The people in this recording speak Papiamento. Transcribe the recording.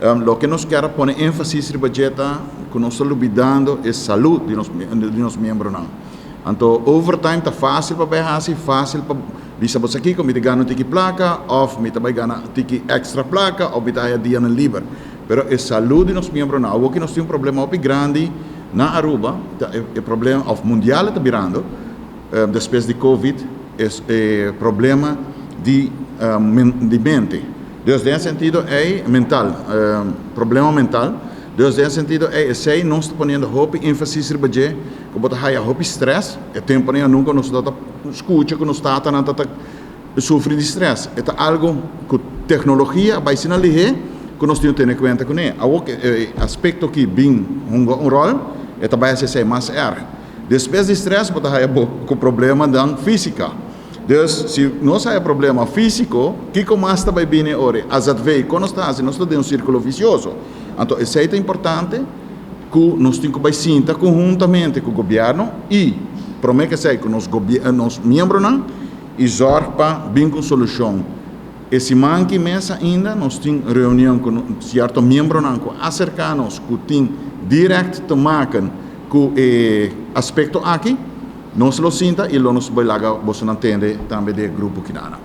Loke nos kier pone enfasis riba dje ta cu nos ta lubidando e salud di nos miembronan. Anto, overtime ta facil pa bay haci, facil pa bisa bo aki cu mi ta gana tiki placa, of mi ta bay gana tiki extra placa, of mi ta haya dia liber. Pero e salud di nos miembronan, awor cu nos tin un problema hopi grandi na Aruba, e problema of mundial ta birando, despues di Covid, e problema di mente. Dus den sentido e mental, problema mental. Dus den sentido esey nos ta poniendo hopi enfasis riba dje, cu bo ta haya hopi stress, e tempo nan nunca nos ta scucha cu nos tata nan ta sufri di stress. E ta algo cu tecnologia bay asina lihe cu nos tin cu tene cuenta cu ne. E aspecto cu bin un rol, e ta bay ser mas erg. Despues di stress, bo ta haya cu problema dan fisico. Dus, si nos tin problema fisico, kico mas ta bay bini ora? AZV, cu nos ta haciendo, nos ta den un circulo vicioso. Anto, esey ta importante cu nos tin cu bay sinta conhuntamente cu gobierno y prome cu esey cu nos miembronan y zorg pa bin cu solucion. E siman aki mes ainda nos tin reunion cu cierto miembronan cu acerca nos cu tin direct te maken cu e aspecto aki, nos lo sinta y lo nos bay laga boso tende tambe di grupo aki.